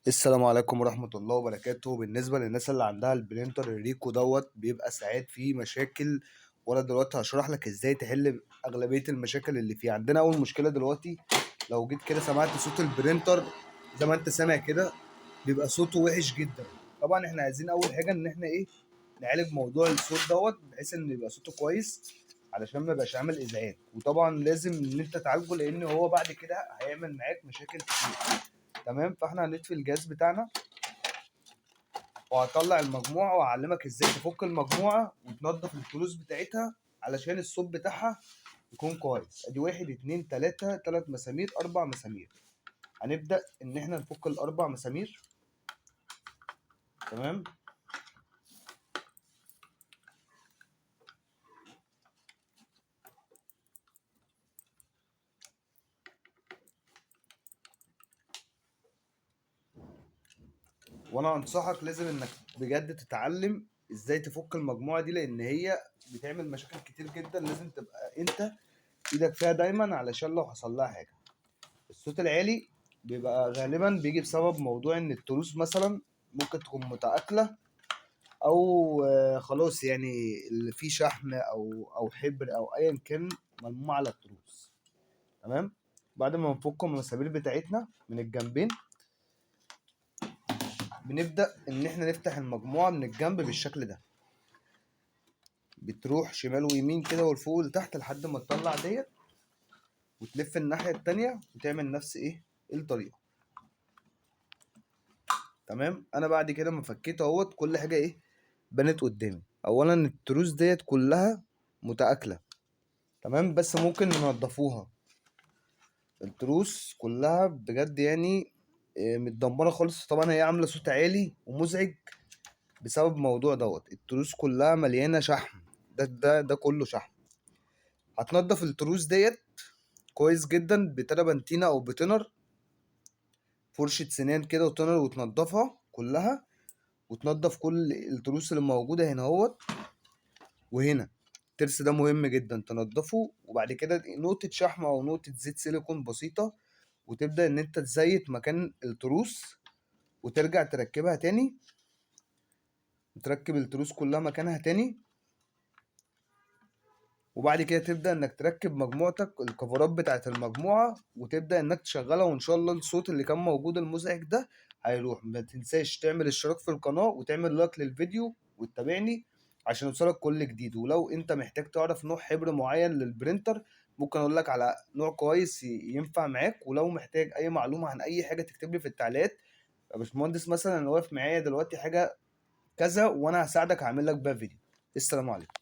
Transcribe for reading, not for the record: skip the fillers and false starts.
السلام عليكم ورحمة الله وبركاته. بالنسبة للناس اللي عندها ال printer الريكو دوت بيبقى ساعات فيه مشاكل، وانا دلوقتي هشرح لك ازاي تحل اغلبية المشاكل اللي فيه. عندنا اول مشكلة دلوقتي، لو جيت كده سمعت صوت ال printer زي ما انت سامع كده بيبقى صوته وحش جدا. طبعا احنا عايزين اول حاجة ان احنا ايه، نعالج موضوع الصوت دوت بحيث ان يبقى صوته كويس علشان ما يبقاش عامل ازعاج. وطبعا لازم ان انت تعالجه لان هو بعد كده هيعمل معاك مشاكل كتير. تمام، فاحنا هنطفي الجهاز بتاعنا وهطلع المجموعة وهعلمك ازاي تفك المجموعة وتنظف التروس بتاعتها علشان الصوت بتاعها يكون كويس. ادي 1 2 3، 3 مسامير، 4 مسامير. هنبدأ ان احنا نفك الاربع مسامير. تمام، وانا انصحك لازم انك بجد تتعلم ازاي تفك المجموعة دي لان هي بتعمل مشاكل كتير جدا، لازم تبقى انت ايدك فيها دايما علشان لو حصل لها حاجة. الصوت العالي بيبقى غالبا بيجي بسبب موضوع ان التروس مثلا ممكن تكون متآكلة او خلاص اللي فيه شحم او حبر او ايا كان ملموم على التروس. تمام، بعد ما نفك المسامير بتاعتنا من الجنبين بنبدأ ان احنا نفتح المجموعة من الجنب بالشكل ده، بتروح شمال ويمين كده والفوق ولتحت لحد ما تطلع ديت، وتلف الناحية التانية وتعمل نفس الطريقة. تمام، انا بعد كده ما فكيت اهوت كل حاجة بانت قدامي. اولا التروس ديت كلها متآكلة، تمام، بس ممكن ننضفوها. التروس كلها بجد متدمرة خالص. طبعا هي عاملة صوت عالي ومزعج بسبب الموضوع دوت. التروس كلها مليانة شحم، ده كله شحم. هتنضف التروس ديت كويس جدا بتربنتينة او بتنر، فرشة سنان كده وتنر، وتنضفها كلها، وتنضف كل التروس اللي موجودة هنا اهوت. وهنا الترس ده مهم جدا تنضفه، وبعد كده نقطة شحم او نقطة زيت سيليكون بسيطة، وتبدأ ان انت تزيت مكان التروس وترجع تركبها تاني، وتركب التروس كلها مكانها تاني. وبعد كده تبدأ انك تركب مجموعتك، الكفرات بتاعت المجموعة، وتبدأ انك تشغلها، وان شاء الله الصوت اللي كان موجود المزعج ده هيروح. ما تنساش تعمل اشتراك في القناة وتعمل لايك للفيديو وتتابعني عشان يوصلك كل جديد. ولو انت محتاج تعرف نوع حبر معين للبرينتر ممكن اقول لك على نوع كويس ينفع معاك. ولو محتاج اي معلومة عن اي حاجة تكتب لي في التعليقات يا باشمهندس، مثلا انا واقف معايا دلوقتي حاجة كذا وانا هساعدك، هعمل لك بيها فيديو. السلام عليكم.